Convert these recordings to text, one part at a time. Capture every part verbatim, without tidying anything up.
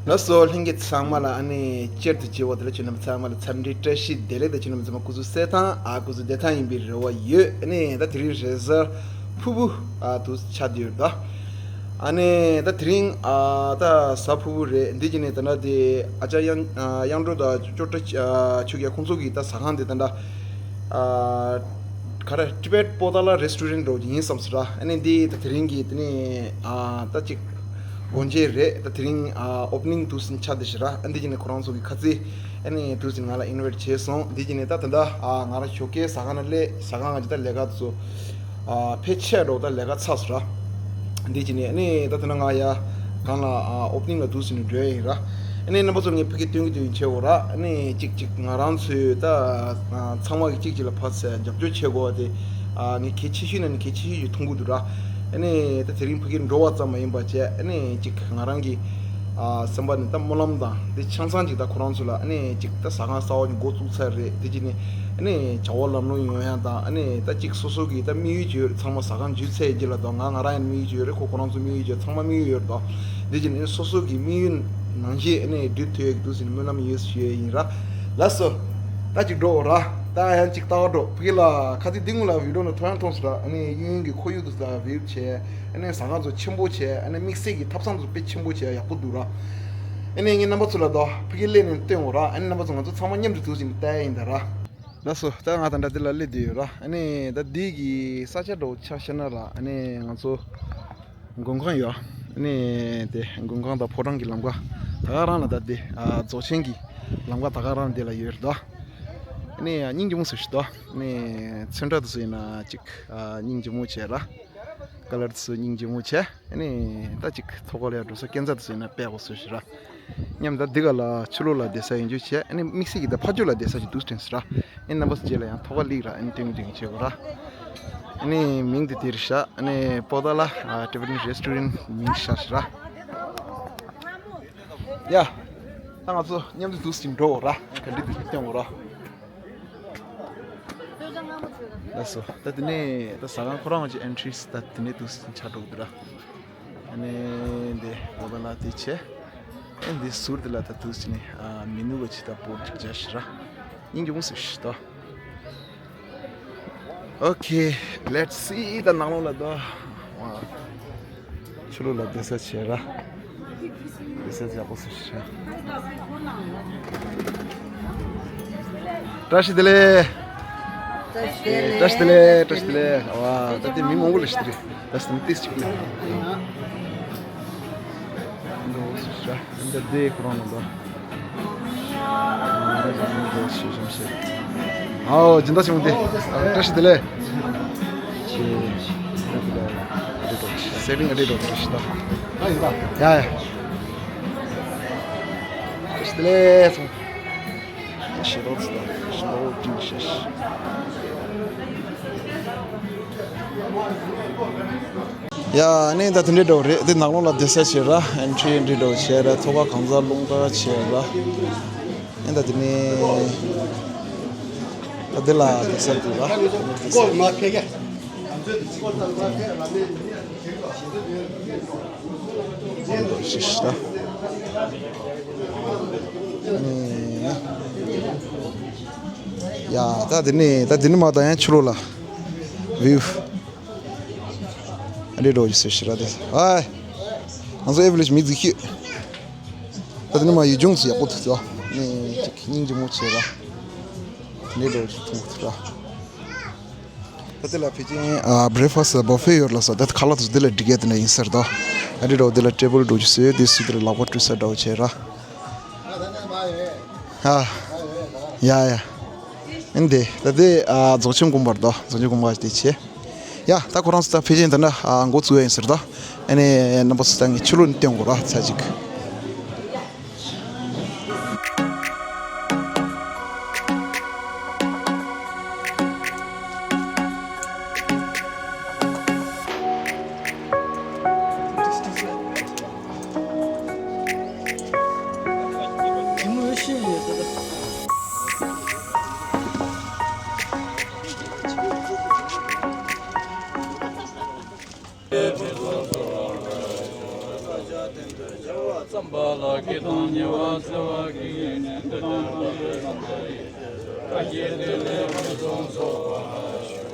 ལགས་སོ། ལྷན་རྒྱས་ཚང་མ་ལ་ཨ་ནི་སྤྱིར་དུ་བྱེད་པ་དེ་ལ་ཁྱེད་རྣམ་པ་ཚང་མ་ལ་འཚམས་འདྲི་བཀྲ་ཤིས་བདེ་ལེགས་དང་། ཁྱེད་རྣམ་པ་ཚང་མ་སྐུ་གཟུགས་གསལ་ཐང་། ཨ་སྐུ་གཟུགས་བདེ་ཐང་ཡིན་པའི་རེ་བ་ཡོད། ཨ་ནི་ད་དེ་རིང་རེས་གཟའ་ཕུར་བུ་ཨ་དུ་ཆགས་བསྡད་ཡོད་ད། ཨ་ནི་ད་དེ་རིང་ཨ་ད་གཟའ་ཕུར་བུ་རེད། འདི་གཅིག་ནས་ད་ལྟ་དེ་ཨ་ཅག་གཡང་ཨ་གཡང་སྒྲོན་དང་ཅོ་ཀྲ་ཨ་ཆོས་རྒྱལ་ཁོང་ཚོ་གི་ད་ཟ་ཁང་དེ་ད་ལྟ་ཨ་ག་རེ་Tibet Potala Restaurant འདྲ་བོ་ཅིག་ཡིན་བསམ་སོང་ར། ཨ་ནི་འདི་ད་དེ་རིང་གི་དེ་ནས་ཨ་ད་ཅིག་སྒོ་འབྱེད་རེད། ད་དེ་རིང་ཨ་ཨོ་པ་ནིང་དུས་ཆགས་བསྡད་ཤག་ར། ཨ་འདི་གཅིག་ནས་ཁོ་རང་ཚོ་གི་ཁ་རྩང་ཨ་ནི་དུས་ང་ལ་ཨིན་ཝའིཊ་བྱས་སོང་། འདི་གཅིག་ནས་ད་ད་ལྟ་ཨ་ང་རང་ཞོགས་ཀའི་ཟ་ཁང་ནང་སླེབས། ཟ་ཁང་ང་ཅིག་ད་ལས་ཀ་ཚོ་ཨ་ཕལ་ཆེར་འགྲོ་ད་ལས་ཀ་ཚར་སོང་ར། འདི་གཅིག་ནས་ཨ་ནི་ད་ད་ལྟ་ང་ཡ་གང་ལ་ཨ་ཨོ་པ་ནིང་ལ་དུས་ནས་འགྲོ་ཡ་ཡིན་ར། ཨ་ནི་རྣམ་པ་ཚོར་ངས་ཕ་གི་སྟོན་གི་སྟོན་གི་བྱེད་འོ་ར། ཨ་ནི་གཅིག་གཅིག་ང་རང་ཚོའི་ད་ཚང་མ་གི་གཅིག་གཅིག་ལ་ཕར་ཚུར་རྒྱབ་སྐྱོར་བྱེད་དགོས་པ་དེ་ཨ་ངས་གལ་ཆེ་ཤོས་ནང་ནས་གལ་ཆེ་ཤོས་ཅིག་མཐོང་གི་འདུག་ར། ཨ་ནི་ད་དེ་རིང་ཕ་གིར་འགྲོ་བ་ཙམ་མ་ཡིན་པ་བྱས། ཨ་ནི་གཅིག་ང་རང་གི་ཨ་སེམས་པ་ནས་ད་སྨོན་ལམ་དང་དེ་ཆ་ཚང་ཅིག་ད་ཁོ་རང་ཚོ་ལ་ཨ་ནི་གཅིག་ད་ཟ་ཁང་གསར་པ་ཅིག་འགོ་བཙུགས་ཚར་རེད། དེ་གཅིག་ནས་ཨ་ནི་བྱ་བ་ལམ་ལྷོང་ཡོང་ཡ་དང་། ཨ་ནི་ད་གཅིག་སོ་སོ་གི་ད་དམིགས་ཡུལ་ཅིག་ཡོད་རེད། ཚང་མ་ཟ་ཁང་འཇུས་ཚར་རྗེས་ལ་དང་། ང་ང་རང་ཡང་དམིགས་ཡུལ་ཅིག་ཡོད་རེད། ཁོ་ཁོ་རང་ཚོ་དམིགས་ཡུལ་ཅིག་ཡོད། ཚང་མ་དམིགས་ཡུལ་ཡོད་རེད་དང་། དེ་གཅིག་ནས་སོ་སོ་གི་དམིགས་ཡུལ་ནང་བཞིན་ཨ་ནི་འགྲུབ་ཐུབ་ཡ་གི་འདུག་ཟེར་ནས་སྨོན་ལམ་ཡོད་ཞུ་ཡ་ཡིན་ར། ལགས་སོ། ད་ཅིག་འགྲོ་འོ་ར། ད་ཡང་ཅིག་ལྟ་བ་འགྲོ། ཕ་གི་ལ་ཁ་ཚིག་འདི་སྔོན་ལ་བི་ཌི་ཡོ་ནང་ཐོ་ཡང་མཐོང་སོང་ར། ཨ་ནི་གཡས་གཡོན་གྱི་ཁོར་ཡུག་དེ་ཚོ་ལ་བིའུ་བྱས། ཨ་ནི་ཟ་ཁང་ཚོ་ཆེན་པོ་བྱས། ཨ་ནི་དམིགས་བསལ་གྱི་ཐབ་ཚང་དེ་ཚོ་དཔེ་ཆེན་པོ་བྱས། ཡག་པོ་འདུག་ར། ཨ་ནི་ངས་རྣམ་པ་ཚོ་ལ་ད་ཕ་གི་སླེབས་ནས་སྟོན་འོ་ར། ཨ་ནི་རྣམ་པ་ཚོ་ང་ཚོ་ཚང་མ་མཉམ་དུ་འདུག་ཅིག་ལྟ་ཡ་ཡིན་ད་ར། ལགས་སོ། ད་ང་ད་ལྟ་འདི་ལ་སླེབས་བསྡད་ཡོད་ར། ཨ་ནི་ད་འདི་གི་ས་ཆ་འདྲ་བོ་ཆ་བཞག་ན་ར། ཨ་ནི་ང་ཚོ་མགོན་ཁང་ཡོད། ཨ་ནི་དེ་མགོན་ཁང་དང་ཕོ་བྲང་གི་ལམ་ཁ་ད་ག་རང་ལ། ད་དེ་ཨ་རྫོགས་ཆེན་གྱི་ལམ་ཁ་ད་ག་རང་དེ་ལ་ཡོད་རེད་དོ། ཨ་ནི་སྙིང་རྗེ་མོ་བཟོས་ཤག་དོ། ཨ་ནི་ཚོན་ཁྲ་དེ་ཚོ་ཡིན་ན་ཅིག་ཨ་སྙིང་རྗེ་མོ་བྱས་ར། ཀ་ལར་དེ་ཚོ་སྙིང་རྗེ་མོ་བྱས། ཨ་ནི་ད་ཅིག་ཐོག་ཁ་ལ་ཡར་འགྲོ་ས་སྐས་འཛེག་དེ་ཚོ་ཡིན་ན་དཔེ་ཡག་པོ་བཟོས་ཤག་ར། མཉམ་དུ་འདི་ག་ལ་ཕྱི་ལོགས་ལ་བསྡད་ས་ཡིན་རྒྱུ་བྱས། ཨ་ནི་དམིགས་བསལ་གྱི་ད་ཕ་ཇོ་ལ་བསྡད་ས་ཞིག་འདུག་དྲན་སོང་ར། ཨ་ནི་རྣམ་པ་ཚོ་རྗེས་ལ་ཡང་ཐོག་ཁ་སླེབས་ར། ཨ་ནི་སྟོན་གྱི་སྟོན་གྱི་བྱེད་དགོས་ར། ཨ་ནི་མིང་དེ་དེ་རེད་ཤག་ཨ་ནི་པོ་ཏཱ་ལ་ཨ་ཊི་བེ་ཊན་རེ་སི་ཊོ་རན་མིང་བཞག་ཤག་ར། ཡ། ད་ང་ཚོ་མཉམ་དུ་འདུག་སེ་འགྲོ་འོ་ར། ག་འདྲ་འདུག་སྟོན་འོ་ར། ལགས་སོ། ད་དེ་ནས་ད་ཟ་ཁང་ཁོ་རང་གི་ཨེན་ཊི་རི་ད་དེ་ནས་འདུག་སེ་ཆགས་འགྲོ་གི་འདུག་ར། ཨ་ནི་འདི་པོ་ཏཱ་ལ་དེ་བྱས། ཨ་འདི་ཟུར་དེ་ལ་ད་འདུག་སེ་ནས་ཨ་མི་ནུ་ག་ཅིག་ད་བོར་ཌི་ཅིག་བརྒྱབ་ཤག་ར། སྙིང་རྗེ་མོ་བཟོས་ཤག་ད། ཨོ་ཁེ། ལེཊ་སི། ད་ནང་ལོགས་ལ་ད། ཕྱི་ལོགས་ལ་བསྡད་ས་བྱས་ར། བསྡད་ས་ཡག་པོ་བཟོས་ཤག་བཀྲ་ཤིས་བདེ་ལེགས། བཀྲ་ཤིས་བདེ་ལེགས། བཀྲ་ཤིས་བདེ་ལེགས། བཀྲ་ཤིས་བདེ་ལེགས། ཨ་ད་དེ་མི་མང་པོ་ལ་ཤི་རེད། ད་སྟོན་ཏིས་ཅིག་ལ། འགྲོ་བཟོས་ཤག་འདི་དེ་ཁོ་རང་ལ་ད། ཨའོ་སྦྱིན་བདག་ཆེན་མོ་དེ། བཀྲ་ཤིས་བདེ་ལེགས། ཆེ། བཀྲ་ཤིས་བདེ་ལེགས། ཨ་རེ་འགྲོ། སེ་ཊིང་ཨ་རེ་འགྲོ། བཀྲ་ཤིས་བདེ་ལེགས། ཡ་ཡ། བཀྲ་ཤིས་བདེ་ལེགས་སོང་། ཞེ་དྲག་ཚོ་ཞེ་དྲག་བཀྲིན་ཤེས། ཡ་ཨ་ནི་ད་དེ་འདྲའི་འདྲ་བོ་རེད། དེ་ནང་ལོགས་ལ་བསྡད་ས་བྱས་ར། ཨེན་ཊི་རི་འདྲ་བོ་བྱས་ར། ཐོག་ཁ་གང་ཟག་རླུང་རྟ་བྱས་ར། ཨེ་ད་དེ་ནས་ད་དེ་ལ་བསྡད་ས་འདུག་ར། ཤི་ཤི་ར། ཡ་ད་དེ་ནས་ད་དེ་ནས་མར་ད་ཡང་ཕྱི་ལོགས་ལ་བིའུ། ཨ་འདྲའི་འདྲ་བོ་ཞིག་བཟོས་ཤག་ར་དེ། ཨའི། ང་ཚོ་ཨེ་ཝི་ལེཇ་མི་གཟིགས་ཤིག་ད་དེ་ནས་མར་ཡུལ་ལྗོངས་སུ་ཡག་པོ་འདུག་ཟེར། ཨ་ནི་ཅིག་སྙིང་རྗེ་མོ་བྱས་ར། དེ་འདྲའི་འདྲ་བོ་ཞིག་མཐོང་གི་འདུག་ར། ད་དེ་ལ་ཕལ་ཆེར་ཨ་བྷི་རེག་ཕ་སི་ཊི་བྷུ་ཕེ་ཡོད་ལ་ས། ད་ཁ་ལག་དེ་ཚོ་དེ་ལ་སྒྲིག་ཡ་དེ་འདྲ་ཡིན་ས་རེད་དོ། ཨ་འདྲའི་འདྲ་བོ་དེ་ལ་ཊེ་བལ་འདྲ་བོ་ཞིག་བཟོས། དེ་སུ་དེ་ལ་ལག་པ་བཀྲུ་ས་འདྲ་བོ་བྱས་ར། ཨ། ཡ་ཡ། ཨིན་དེ། ད་དེ་ཨ་རྫོགས་ཆེན་དགོན་པ་རེད་དོ། རྫོགས་ཆེན་དགོན་པ་དེ་བྱས། ཡ་ད་ཁོ་རང་ཚོ་ད་ཕལ་ཆེར་ད་ནི་ཨ་འགོ་བཙུགས་ཡ་ཡིན་ས་རེད་དོ། ཨ་ནི་རྣམ་པ་ཚོ་ད་ངས་ཕྱི་ལོགས་ནས་སྟོན་དགོས་ར་ཚ་ཅིག་ལ་སྐྱིད་དང་ཉེ་བར་འཚེ་བ་གི་ཡོན་ཏན་དེ་དང་དམ་པའི་ལམ་དུ་ཡིད་ཆེས་བཀའ་བརྒྱད་དེ་ལས་འོད་སྲུང་འཚོ་བར་ཤོག།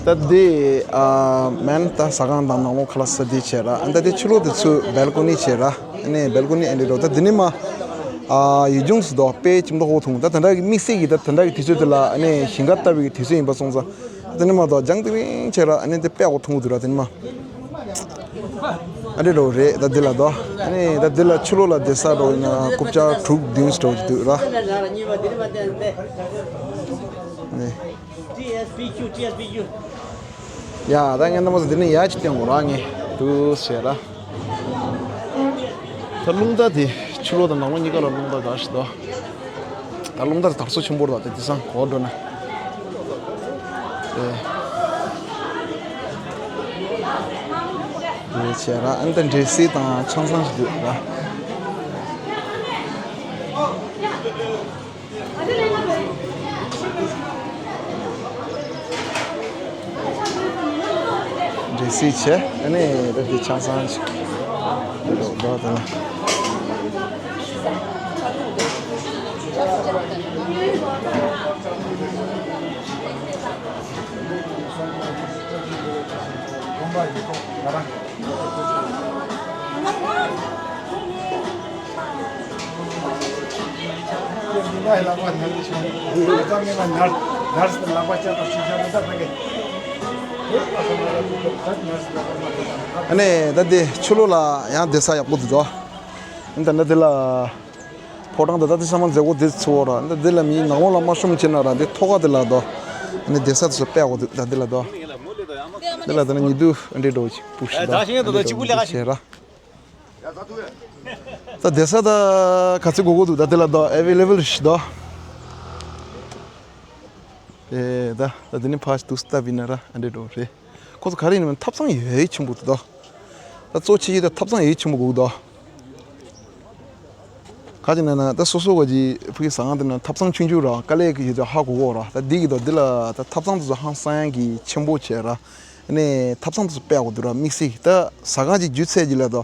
དེ་ད་དེ་ཨ་མན་ད་ཟ་ཁང་དང་ནང་ལོགས་ཁ་ལག་ཟ་དེ་བྱས་ར། ཨ་ད་དེ་ཕྱི་ལོགས་དེ་ཚུར་སྦལ་ཀོ་ནི་བྱས་ར། ཨ་ནི་སྦལ་ཀོ་ནི་ཨེ་འདྲ་འགྲོ། ད་དེ་ནི་མ་ཨ་ཡུལ་ལྗོངས་སུ་དོ་དཔེ་ཁྱིམ་ཐོག་ཧོ་ཐུང་། ད་ད་འདྲ་གི་དམིགས་བསལ་གྱི་ད་ད་འདྲ་གི་དུས་ཚོད་དེ་ལ་ཨ་ནི་ཞིང་ཁ་བཏབ་པའི་དུས་ཚོད་ཡིན་པ་སོང་ཙང་། ད་དེ་ནི་མ་དོ་ལྗང་ཏིང་ཏིང་བྱས་ར། ཨ་ནི་དེ་དཔེ་ཧོ་ཐུང་གི་འདུག་ར། དེ་ནི་མ། ཨ་འདྲ་འགྲོ་རེད། ད་འདི་ལ་དོ། ཨ་ནི་ད་འདི་ལ་ཕྱི་ལོགས་ལ་བསྡད་ས་འགྲོ་ཡིན་ན་རྐུབ་ཀྱག་དྲུག་བདུན་འགྲོ་གི་འདུག་ར། ནི་ཡ་ད་ངས་རྣམ་པ་ཚོ་འདི་ནས་ཡ་གཅིག་སྟོན་དགོས་ར། ངས་འདུག་བྱས་ར། ད་རླུང་རྟ་དེ་ཕྱི་ལོགས་དང་ནང་ལོགས་གཉིས་ཀ་ལ་རླུང་རྟ་འགའ་ཞིག་འདུག་ད་རླུང་རྟ་དར་སོ་ཆེན་པོ་རེད། ད་དེ་དེང་སང་གོ་འགྲོ་ན། ཨེ། དེ་བྱས་ར། ཨ་ནི་ད་འདྲེ་སྲིན་དང་ཆང་ཚང་ཞིག་འདུག་ར། འདྲེ་སྲིན་བྱས། ཨ་ནི་ད་དེ་ཆང་ཚང་ཞིག་འདུག་ར། ད་ལ། ཨ་ནི་ད་དེ་ཕྱི་ལོགས་ལ་ཡང་བསྡད་ས་ཡག་པོ་འདུག་དོ། ཨ་ནི་ད་འདི་ལ། ཕོ་བྲང་དང་ད་ལྟ་དེ་ཚང་མ་མཛད་སྒོ་དེ་ཚོ་ར། ད་འདི་ལ་མི་ནང་ལོགས་ལ་མ་ཤོང་བྱས་ན་ར། འདི་ཐོག་ཁ་དེ་ལ་དོ། ཨ་ནི་བསྡད་ས་དེ་ཚོ་དཔེ་ཡག་པོ་འདུག་ད་འདི་ལ་དོ། འདི་ལ་ད་ནི་ཉི་གདུགས་ཨ་འདྲ་འགྲོ་ཅིག་སྤུ་ཞིག་དང་ཨ་འདྲ་འགྲོ་ཅིག་སྤུ་ལེ་ག་བྱས་ར། ད་བསྡད་ས་ད་ག་ཚོད་དགོས་དགོས་འདུག་ད་འདི་ལ་དོ། ཨེ་ཝེ་ལེ་བལ་ཞིག་དོ། ཨེ་ད་ད་འདི་ནི་ཕར་འདུག་སྟབས་ཡིན་ན་ར་ཨ་འདྲ་འགྲོ་རེད། ཁོ་ཚོ་ག་རེ་ཡིན་ན་ཐབ་ཚང་ཡོད་ཆེན་པོ་འདུག་དོ། ད་གཙོ་ཆེ་ཆེ་ད་ཐབ་ཚང་ཡོད་ཆེན་པོ་དགོས་དོ། ག་ཅི་ན་ན་ད་སོ་སོ་ག་ཅི་ཕུག་གི་ཟ་ཁང་དེ་ན་ཐབ་ཚང་ཆུང་ཆུང་ར་དཀའ་ལས་ཀྱི་ཡོད་ཅག་ཧ་གོ་གོ་ར། ད་འདི་གི་ད་འདི་ལ་ད་ཐབ་ཚང་དེ་ཚོ་ཧང་སང་ཡང་གི་ཆེན་པོ་བྱས་ར། ཨ་ནི་ཐབ་ཚང་དེ་ཚོ་དཔེ་ཡག་པོ་འདུག་ར། དམིགས་བསལ་གྱི་ད་ཟ་ཁང་ཅིག་བརྒྱུད་ཚད་ཀྱི་ལ་ད་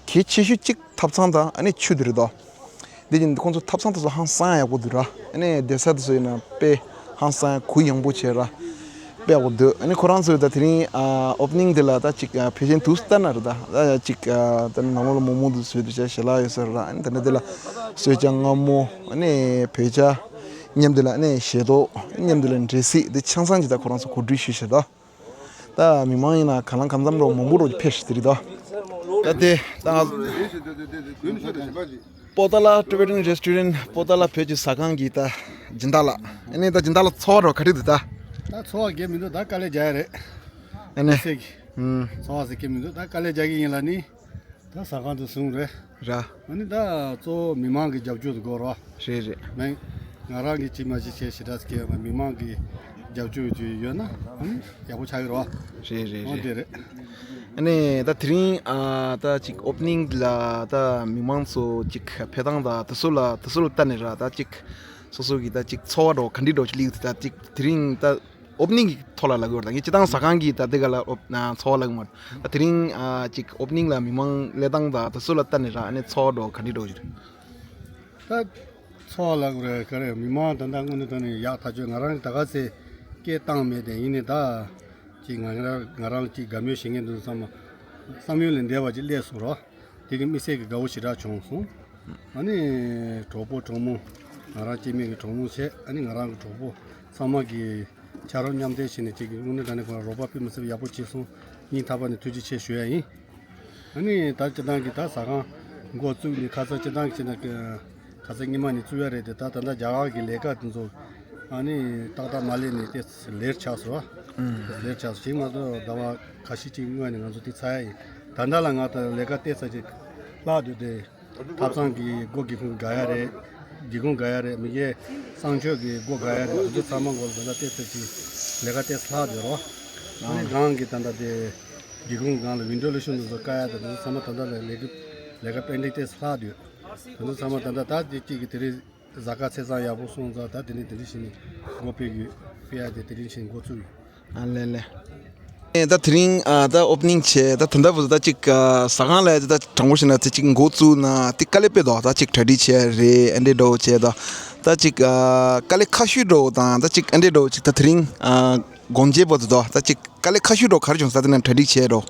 གལ་ཆེ་ཤོས་གཅིག་ཐབ་ཚང་དང་ཨ་ནི་ཆུ་དེ་རེད་དོ། འདི་བཞིན་ཁོང་ཚོ་ཐབ་ཚང་དེ་ཚོ་ཧང་སང་ཡག་པོ་འདུག་ར། ཨ་ནི་བསྡད་ས་དེ་ཚོ་ཡིན་ན་དཔེ་ཧང་སང་གུ་ཡངས་པོ་བྱས་ར། དཔེ་ཡག་པོ་འདུག་ཨ་ནི་ཁོ་རང་ཚོས་ད་དེ་རིང་ཨ་ཨོ་པ་ནིང་དེ་ལ་ད་ཅིག་ཨ་ཕལ་ཆེར་དུས་ལྟར་ན་རེད། ད་ད་ཅིག་ཨ་ད་ནང་ལོགས་ལ་མོག་མོག་འདུག་བཟོས་འདུག་བྱས་ཞལ་ལག་ཡོད་ས་རེད། ཨ་ནི་ད་ནི་དེ་ལ་གསོལ་ཇ་མངར་མོ། ཨ་ནི་བོད་ཇ། མཉམ་དུ་ལ་ཨ་ནི་ཞལ་ཏོག་མཉམ་དུ་ལ་འབྲས་སིལ་དེ་ཆ་ཚང་ཅིག་ད་ཁོ་རང་ཚོ་གོ་སྒྲིག་ཞུས་ཤག་ད། ད་མི་མང་ཡིན་ན་གང་ལ་གང་འཚམ་རོགས་མང་པོ་རོགས་ཕེབས་ཤག་དེ་རིང་ད། ད་དེ་ད་ང་པོ་ཏཱ་ལ་ཊི་བེ་ཊན་རེ་སི་ཊོ་རེན་ཊི། པོ་ཏཱ་ལ་བོད་ཀྱི་ཟ་ཁང་གི་ད་སྦྱིན་བདག་ལགས། ཨ་ནི་ད་སྦྱིན་བདག་ལགས་ཚོར་བ་རོགས་ག་འདྲ་འདུག་ད། ད་ཚོར་བ་རྒྱས་མི་འདུག་ད་དཀའ་ལས་རྒྱག་ཡ་རེད། ཨ་ནི་སེ་གི་ཨུམ། ཚོར་བ་ཟེར་གི་མི་འདུག་ད་དཀའ་ལས་རྒྱག་གི་ཡིན་ལ་ནི། ད་ཟ་ཁང་དུ་བཟུང་རེད། ར། ཨ་ནི་ད་གཙོ་བོ་མི་མང་གི་རྒྱབ་སྐྱོར་དུ་དགོས་རོགས། རེད་རེད། མེད། ང་རང་གིས་ཅིག་མ་ཅིག་བྱས་ཞེ་དྲག་སྐྱེ་བ་མི་མང་གི་རྒྱབ་སྐྱོར་དུ་ཡོད་ན་ཨ་ནི་ཡག་པོ་ཆགས་ཀྱི་རོགས། རེད་རེད་འོ་རེད། དེ་རེད། ཨ་ནི་ད་དེ་རིང་ཨ་ད་ཅིག་ཨོ་པ་ནིང་ལ་ད་མི་མང་ཚོ་ཅིག་ཕེབས་སྟངས་ད་དེ་ཚོ་ལ་དེ་ཚོ་ལ་ལྟ་ནས་ར་ད་ཅིག་སོ་སོ་གི་ད་ཅིག་ཚོར་བ་འདྲ་བོ་ག་འདྲ་འདྲ་བོ་ཅིག་སླེབས་ད་ཅིག་དེ་རིང་ད། ཨོ་པ་ནིང་གི་ཐོག་ལ་ལབ་ཀྱི་ཡོད་རེད། ད་ངས་སྤྱིར་བཏང་ཟ་ཁང་གི་ད་དེ་ག་ལ་ཨོ་ཚོར་བ་ལབ་ཀྱི་མ་རེད། ད་དེ་རིང་ཨ་ཅིག་ཨོ་པ་ནིང་ལ་མི་མང་སླེབས་སྟངས་དང་དེ་ཚོ་ལ་ལྟ་ནས་ར་ཨ་ནི་ཚོར་བ་འདྲ་བོ་ག་འདྲ་འདྲ་བོ་ཅིག་རེད། ད་ཚོར་བ་ལབ་དགོས་རེད་ག་རེ། མི་མང་ད་ལྟ་དངོས་གནས་དྲང་གནས་ཡག་ཐག་ཆོད། ང་རང་ད་ག་ཚོད་སྐད་བཏང་མེད་དེ་ཡིན་ནའི་ད་ཅིག་ང་རང་ང་རང་ལ་ཅིག་དགའ་མོས་བྱེད་མཁན་དེ་ཚོ་ཚང་མ་བསམ་ཡུལ་ལས་འདས་པ་ཅིག་སླེབས་སོང་རོགས། དེ་གི་དམིགས་བསལ་གྱི་དགའ་བོ་ཞེ་དྲག་བྱུང་སོང་། ཨ་ནི་གྲོགས་པོ་གྲོགས་མོ་ང་རང་སྐྱེ་དམན་གྱི་གྲོགས་མོ་བྱས་ཨ་ནི་ང་རང་གི་གྲོགས་པོ་ཚང་མ་གི་ཕྱག་རོགས་མཉམ་འདེགས་བྱས་ནས་ཅིག་གི་དངོས་གནས་དྲང་གནས་ཁོ་རང་རོགས་པ་དཔེ་མི་སྲིད་ཡག་པོ་བྱས་སོང་། སྙིང་ཐག་པ་ནས་ཐུགས་རྗེ་ཆེ་ཞུ་ཡ་ཡིན། ཨ་ནི་ད་སྤྱིར་བཏང་གི་ད་ཟ་ཁང་འགོ་བཙུགས་ནས་ཁ་སང་སྤྱིར་བཏང་གི་བྱས་ན་ཁ་སང་སྔོན་མ་ནས་བཙུགས་ཡ་རེད་དེ་ད་ད་ལྟ་རྒྱ་གར་གྱི་ལས་ཀ་དེ་ཚོ་ཨ་ནི་ཏག་ཏག་མ་ལས་ནས་ཏེ་ལེར་ཆགས་སོང་། ལེར་ཆགས་སོང་ཞིག་མ་གཏོགས་ཟླ་བ་ཁ་ཤས་ཅིག་སྔོན་ནས་ང་ཚོ་དེ་ཚར་ཡ་ཡིན། ད་ལྟ་ལ་ང་ད་ལས་ཀ་ཏེ་ཚར་ཅིག་ལྷག་འདུག་སྟེ། ཐབ་ཚང་གི་སྒོ་སྒེའུ་ཁུང་དགག་ཡ་རེད། སྒེའུ་ཁུང་དགག་ཡ་རེད། མི་སྒེར་གསང་སྤྱོད་ཀྱི་སྒོ་དགག་ཡ་རེད། དེ་ཚོ་ཚང་མ་སྒོ་ལ་ད་ལྟ་ཏེ་ཚར་ཅིག་ལས་ཀ་ཏེ་ཚར་ལྷག་འདུག་རོ། ཨ་ནི་སྒང་གི་ད་ལྟ་དེ་སྒེའུ་ཁུང་སྒང་ལ་ཝིན་ཌོ་ལེ་ཤོན་དེ་ཚོ་བཀག་ཡ་དང་དེ་ཚོ་ཚང་མ་ད་ལྟ་ལས་ལས་ཀ་ལས་ཀ་པེན་ཌིང་ཏེ་ཚར་ལྷག་འདུག་དེ་ཚོ་ཚང་མ་ད་ལྟ་ད་དེ་གཅིག་གི་དེ་རིང་གཟའ་སྐར་ཚེས་བཟང་ཡག་པོ་སོང་ཙང་ད་དེ་ནས་དེ་འདྲ་བྱས་ནས་སྒོ་ཕྱེ་གི་ཕྱེ་ཡ་དེ་དེ་རིང་བྱས་ནས་འགོ་བཙུགས་ཡོད། ཨ་ལེ་ལེ། ཨེ་ད་དེ་རིང་ཨ་ད་ཨོ་པ་ནིང་བྱས་ད་ད་ལྟ་བུ་ད་ཅིག་ཨ་ཟ་ཁང་ལ་ད་དྲང་པོ་བཤད་ན་ད་ཅིག་འགོ་བཙུགས་ན་དེ་དཀའ་ལས་དཔེ་འདུག་ད་ཅིག་གྲ་སྒྲིག་བྱས་རེད། ཨ་འདྲས་འདྲ་བོ་བྱས་ད་ད་ཅིག་ཨ་དཀའ་ལས་ཁག་ཤོས་འདྲ་བོ་དང་ད་ཅིག་ཨ་འདྲས་འདྲ་བོ་ཅིག་ད་དེ་རིང་ཨ་དགོངས་བཞེས་པོ་དེ་འདུག་ད་ཅིག་དཀའ་ལས་ཁག་ཤོས་འདྲ་བོ་ག་རེ་བྱུང་ས་དེ་ན་གྲ་སྒྲིག་བྱས་འདྲ་བོ།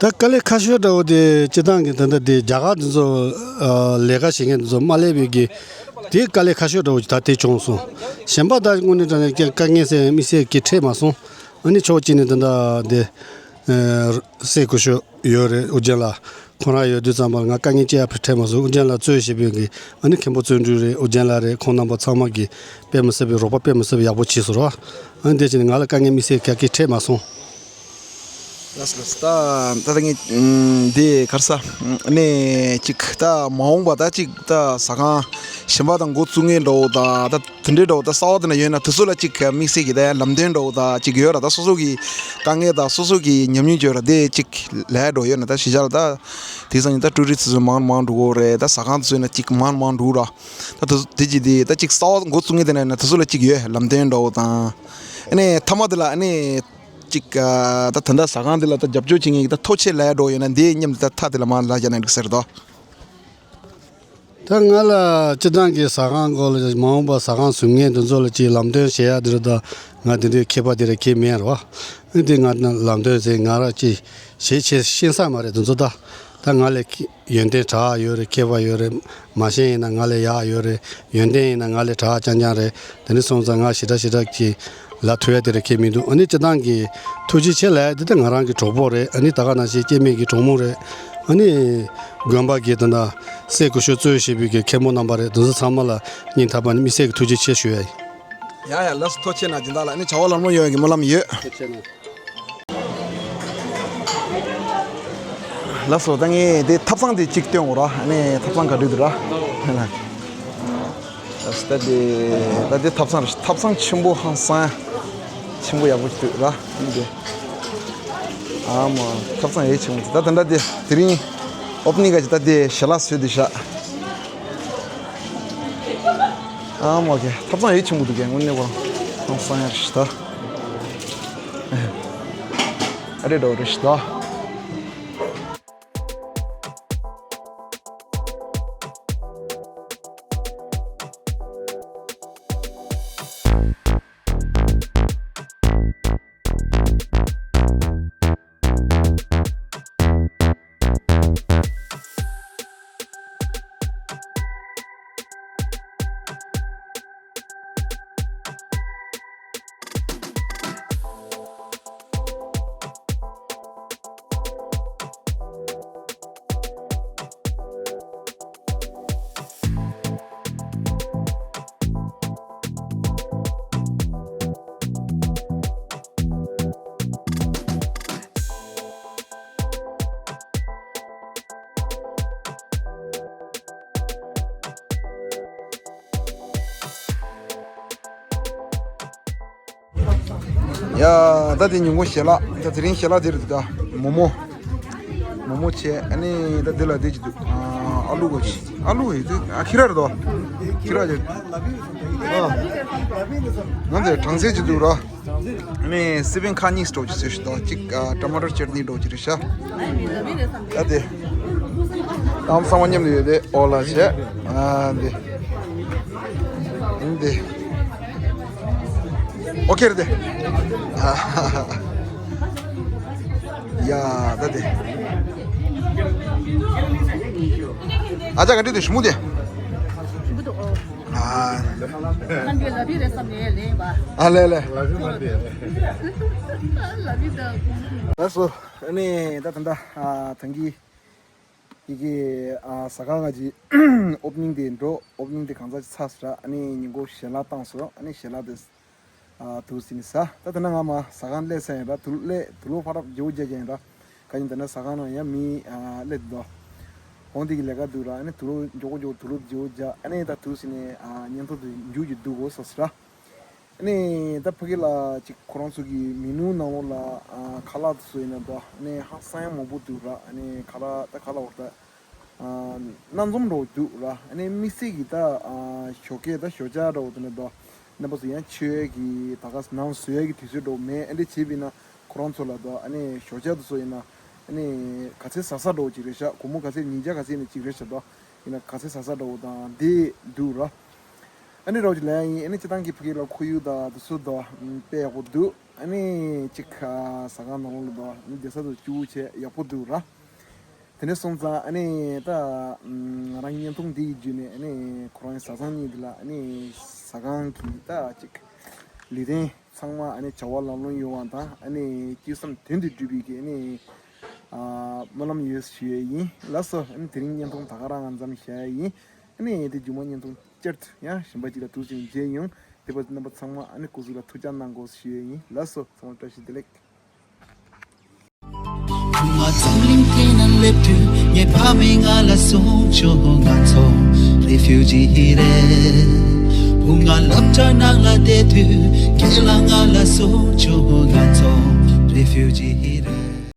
ད་དཀའ་ལས་ཁག་ཤོས་འདྲ་བོ་དེ་སྤྱིར་བཏང་གི་ད་ལྟ་དེ་རྒྱ་གར་འདི་ཚོ་ཨ་ལས་ཀ་བྱེད་མཁན་འདི་ཚོ་མ་སླེབས་པའི་གི་དེ་དཀའ་ལས་ཁག་ཤོས་འདྲ་བོ་ད་དེ་བྱུང་སོང་། གཞན་པ་ད་དངོས་གནས་དྲང་གནས་དཀའ་ངལ་ཟེར་དམིགས་བསལ་གྱི་འཕྲད་མ་སོང་། ཨ་ནི་ཕྱོགས་གཅིག་ནས་ད་ལྟ་དེ་ཨ་སྲས་སྐུ་ཞབས་ཡོད་རེད་ཨོ་རྒྱན་ལགས། ཁོང་རང་ཡོད་དུས་ཙམ་པ་ང་དཀའ་ངལ་ཅི་ཡང་འཕྲད་མ་སོང་། ཨོ་རྒྱན་ལགས་གཙོས་བྱས་པའི་གི་ཨ་ནི་མཁན་པོ་བརྩོན་འགྲུས་རེད་ཨོ་རྒྱན་ལགས་རེད་ཁོང་རྣམ་པ་ཚང་མ་གི་དཔེ་མི་སྲིད་པའི་རོགས་པ་དཔེ་མི་སྲིད་པའི་ཡག་པོ་བྱས་སོང་ར། ཨ་ནི་དེ་བྱས་ནས་ང་ལ་དཀའ་ངལ་དམིགས་བསལ་ག་གེ་འཕྲད་མ་སོང་། ལགས་སོ་ལགས་སོ། ད་ད་ད་ངས་ཨམ་འདི་ག་རེ་ཟ་ཨམ་ནས་ཅིག་ད་མ་འོངས་པ་ད་ཅིག་ད་ཟ་ཁང་གཞན་པ་དང་འགོ་བཙུགས་མཁན་འདྲ་བོ་ད་ད་དེ་འདྲའི་འདྲ་བོ་ད་གསར་པ་དེ་འདྲ་ཡོད་ན་དེ་ཚོ་ལ་ཅིག་དམིགས་བསལ་གྱི་ད་ཡང་ལམ་སྟོན་འདྲ་བོ་ད་ཅིག་ཡོད་ར། ད་སོ་སོ་གི་དཀའ་ངལ་ད་སོ་སོ་གི་ཉམས་མྱོང་བརྗོད་ར་དེ་ཅིག་ལས་འགྲོ་ཡོད་ན་ད་གཞིས་ཆགས་ལ་ད་དེ་སང་ཉིན་ད་ཊུ་རི་སི་དེ་ཚོ་མང་མང་འགྲོ་གི་རེད། ད་ཟ་ཁང་དེ་ཚོ་ཡིན་ན་ཅིག་མང་མང་འགྲོ་ར། ད་དེ་དེ་ཅིག་དེ་ད་ཅིག་གསར་པ་འགོ་བཙུགས་མཁན་དེ་འདྲ་ཡིན་ན་དེ་ཚོ་ལ་ཅིག་ཡོད་ལམ་སྟོན་འདྲ་བོ་དང་། ཨ་ནི་མཐའ་མ་དེ་ལ་ཨ་ནི། ཅིག་ཨ་ད་ད་ལྟ་ཟ་ཁང་འདི་ལ་ད་རྒྱབ་སྐྱོར་བྱེད་མཁན་གྱི་ད་ཐུགས་རྗེ་ཆེ་ལབ་ཡ་འདྲ་བོ་ཡོད་ན་འདིའི་མཉམ་དུ་ད་ཐག་དེ་ལ་མར་ལབ་བཞག་ན་འགྲིག་ས་རེད་དོ། ད་ང་ལ་སྤྱིར་བཏང་གི་ཟ་ཁང་སྐོར་ལ་མ་འོངས་པ་ཟ་ཁང་བཟོ་མཁན་དེ་ཚོ་ལ་ཅིག་ལམ་སྟོན་བྱེད་ཡ་དེ་རེད་ད། ང་དེ་འདྲའི་མཁས་པ་དེ་རེད་མཁས་མེད་རེད་བ། འདི་ང་ལམ་སྟོན་ཟེར་ང་ར་ཅིག་བྱེད་བྱེད་ཤེས་ས་མ་རེད་དེ་ཚོ་ད། ད་ང་ལས་ཡོན་ཏན་དྲག་ཡོད་རེད་མཁས་པ་ཡོད་རེད། མ་ཤེས་ཡིན་ན་ང་ལས་ཡག་ཡོད་རེད། ཡོན་ཏན་ཡིན་ན་ང་ལས་དྲག་རྐྱང་རྐྱང་རེད། དེ་འདྲ་སོང་ཙང་ང་ཞེ་དྲག་ཞེ་དྲག་གི་ལབ་ཐུབ་ཡ་དེ་རེད་ཁྱད་མི་འདུག་ཨ་ནི་སྤྱིར་བཏང་གི་ཐུགས་རྗེ་ཆེ་ལབ་ཡ་དེ་ད་ང་རང་གི་གྲོགས་པོ་རེད། ཨ་ནི་ད་ག་ནང་བཞིན་སྐྱེ་དམན་གྱི་གྲོགས་མོ་རེད། ཨ་ནི་དགོན་པ་གི་ད་ལྟ་སྲས་སྐུ་ཞབས་གཙོས་བྱས་པའི་གི་མཁན་པོ་རྣམ་པ་རེད། དེ་ཚོ་ཚང་མ་ལ་སྙིང་ཐག་པ་ནས་དམིགས་བསལ་གྱི་ཐུགས་རྗེ་ཆེ་ཞུ་ཡ་ཡིན། ཡ་ཡ་ལགས་སོ་ཐུགས་རྗེ་ཆེ་གནང་སྦྱིན་བདག་ལགས། ཨ་ནི་བྱ་བ་ལམ་ལྷོང་ཡོང་ཡ་གི་སྨོན་ལམ་ཡོད། ཐུགས་རྗེ་ཆེ་གནང་། ལགས་སོ། ད་ངས་དེ་ཐབ་ཚང་དེ་གཅིག་སྟོན་དགོས་ར། ཨ་ནི་ཐབ་ཚང་ག་འདྲ་འདུག་ར། ལགས་སོ། ད་དེ་ད་དེ་ཐབ་ཚང་རེད། ཐབ་ཚང་ཆེན་པོ་ཧང་སང་ཆེན་པོ་ཡག་པོ་ཞིག་འདུག་ར། ཨ་ནི་དེ་ཨ་མ་ཐབ་ཚང་ཡེ་ཆེན་པོ་ད་ད་ད་དེ་དེ་རིང་ཨོ་པ་ནིང་ག་ཅིག་ད་དེ་ཞལ་ལག་བཟོས་དེ་ཤག་ཨ་མ་གི་ཐབ་ཚང་ཡེ་ཆེན་པོ་འདུག་གས། དངོས་གནས་ཁོ་རང་ཧང་སང་ཡ་རེད་ཤག་ད། ཨ་རེ་འགྲོ་རེ་ཤི་ད། ཡ། ད་དེ་ཉིན་གུང་ཞལ་ལག་ད་དེ་རིང་ཞལ་ལག་དེ་རེད། ད་མོག་མོག་མོག་མོག་བྱས། ཨ་ནི་ད་དེ་ལ་དེ་ཅིག་འདུག་ཨ་ལུ་གོ་ཅི། ཨ་ལུ་ཡི་དེ་ཨ་ཁྱི་ར་རེད་དོ། ཁྱི་ར་ཅིག་ཨ། ང་ཚོས་གྲང་ཟས་ཅིག་འདུག་ར། ཨ་ནི་སི་པན་ཁ་གཉིས་འགྲོ་ཅིག་ཟོས་ཤིག་དང་གཅིག་ཨ་ཊ་མ་ཊར་ཅར་ནི་འགྲོ་ཅིག་རེད་ཤག་ད་དེ་ཨམ་ཚང་མ་མཉམ་དུ་ཡོད་དེ། ཨོ་ལ་བྱས། ཨ་འདི་འདི་ཨོ་ཁེ་རེད་དེ། ཡ་ད་དེ། ཨ་ཅག་ག་འདྲི་དེ་ཞུ་མུ་དེ། ཨ་ཨ་ལེ་ལེ། ལགས་སོ། ཨ་ནི་ད་ད་ད་ཐང་གི་ཡི་གེ་ཨ་ཟ་ཁང་ང་ཅིག་ཨོ་པ་ནིང་དེ་འགྲོ། ཨོ་པ་ནིང་དེ་གང་ཚ་ཚ་ཟེར། ཨ་ནི་ཉིན་གུང་ཞལ་ལག་བཏང་སོང་། ཨ་ནི་ཞལ་ལག་དེ་ཨ་དུ་ཟིན་ནས་ཟ། ད་དེ་ན་ང་མ་ཟ་ཁང་སླེབས་ས་ཡིན་ར། དུ་སླེབས། དུ་ལོ་ཕ་རབ་ཇོ་བོ་རྒྱ་རྒྱ་ཡིན་ར། ག་ཡིན་ད་ན་ཟ་ཁང་ནང་ཡང་མི་ཨ་སླེབས་འདུག་འོང་དེ་གི་ལས་ཀ་འདུག་ར། ཨ་ནི་དུ་ལོ་མགྱོགས་མགྱོགས་དུ་ལོ་ཇོ་བོ་རྒྱ། ཨ་ནི་ད་དུ་ཟིན་ནས་ཨ་བརྙན་ཐུང་དུ་འཇུག་གི་འདུག་གོ་སོ་ཟེར་ར། ཨ་ནི་ད་ཕ་གི་ལ་ཅིག་ཁོ་རང་ཚོ་གི་མི་ནུ་ནང་ལོགས་ལ་ཨ་ཁ་ལག་དེ་ཚོ་ཡིན་ན་འདུག་ཨ་ནི་ཧང་སང་ཡང་མང་པོ་འདུག་ར། ཨ་ནི་ཁ་ལག་ད་ཁ་ལག་འོ་ད་ཨ་སྣ་འཛོམས་འདྲ་བོ་འདུག་ར། ཨ་ནི་དམིགས་བསལ་གྱི་ད་ཨ་ཞོགས་ཀས་ད་ཞོགས་ཇ་འདྲ་བོ་དེ་ནས་འདུག་རྣམ་པ་ཚོ་ཡང་མཆོད་ཡས་ཀྱི་ད་ག་ནང་བཟོ་ཡས་ཀྱི་དུས་ཚོད་འདྲ་བོ་མེད། ཨ་འདྲ་བྱས་པ་ཡིན་ན་ཁོ་རང་ཚོ་ལ་འདུག་ཨ་ནི་ཞོགས་ཇ་དེ་ཚོ་ཡིན་ན་ཨ་ནི་ག་ཚད་ཟ་ས་འདྲ་བོ་ཅིག་རེད་ཤག་སྒོར་མོ་ག་ཚད་ཉིས་བརྒྱ་ག་ཚད་ནས་ཅིག་རེད་ཤག་འདུག་ཡིན་ན་ག་ཚད་ཟ་ས་འདྲ་བོ་དང་དེ་འདུག་ར། ཨ་ནི་རོགས་ཀྱི་ལན་ཡིན། ཨ་ནི་སྤྱི་བཏང་གི་ཕ་གི་ལ་ཁོར་ཡུག་དང་དེ་ཚོ་དང་དཔེ་ཡག་པོ་འདུག་ཨ་ནི་ཅིག་ཟ་ཁང་ནང་ལོགས་ལ་དང་ཨ་ནི་བསྡད་ས་དང་སྐྱིད་པོ་བྱས་ཡག་པོ་འདུག་ར། དེ་ནས་སོང་ཙང་ཨ་ནི་ད་ང་རང་བརྙན་ཐུང་འདི་ཡི་བརྒྱུད་ནས་ཨ་ནི་ཁོ་རང་ཡི་བཟའ་ཚང་གཉིས་འདི་ལ་ཨ་ནི་ཟ་ཁང་གི་ད་ཅིག་ལས་རིམ་ཚང་མ་ཨ་ནི་བྱ་བ་ལམ་ལྷོང་ཡོང་བ་དང་ཨ་ནི་སྤྱོད་བསམ་དོན་དུ་འགྲུབ་པའི་གི་ཨ་ནི་ཨ་སྨོན་ལམ་ཡོད་ཞུ་ཡས་ཡིན། ལགས་སོ། ཨ་ནི་དེ་རིང་བརྙན་ཐུང་ད་ག་རང་ང་མཚམས་བཞག་ཡས་ཡིན། ཨ་ནི་དེ་རྒྱུན་མ་བརྙན་ཐུང་བསྐྱར་དུ་ཡང་གཞན་པ་ཅིག་ལ་དུས་ཆེན་མཇལ་ཡོང་། དེ་བར་རྣམ་པ་ཚང་མ་ཨ་ནི་སྐུ་གཟུགས་ལ་ཐུགས་ཅག་གནང་དགོས་ཞུ་ཡས་ཡིན། ལགས་སོ། ཚང་མ་བཀྲ་ཤིས་བདེ་ལེགས། བུ་ང་འཛམ་གླིང་སྟེང་ན་སླེབས་དུས་ངའི་ཕ་མས་ང་ལ་གསུངས་བྱུང་། ང་ཚོ་རེ་ཕིའུ་ཇི་རེད། བུ་ང་སློབ་གྲྭ་ནང་ལ་བསྡད་དུས་ཁྱེད་ལ་ང་ལ་གསུངས་བྱུང་། ང་ཚོ་རེ་ཕིའུ་ཇི།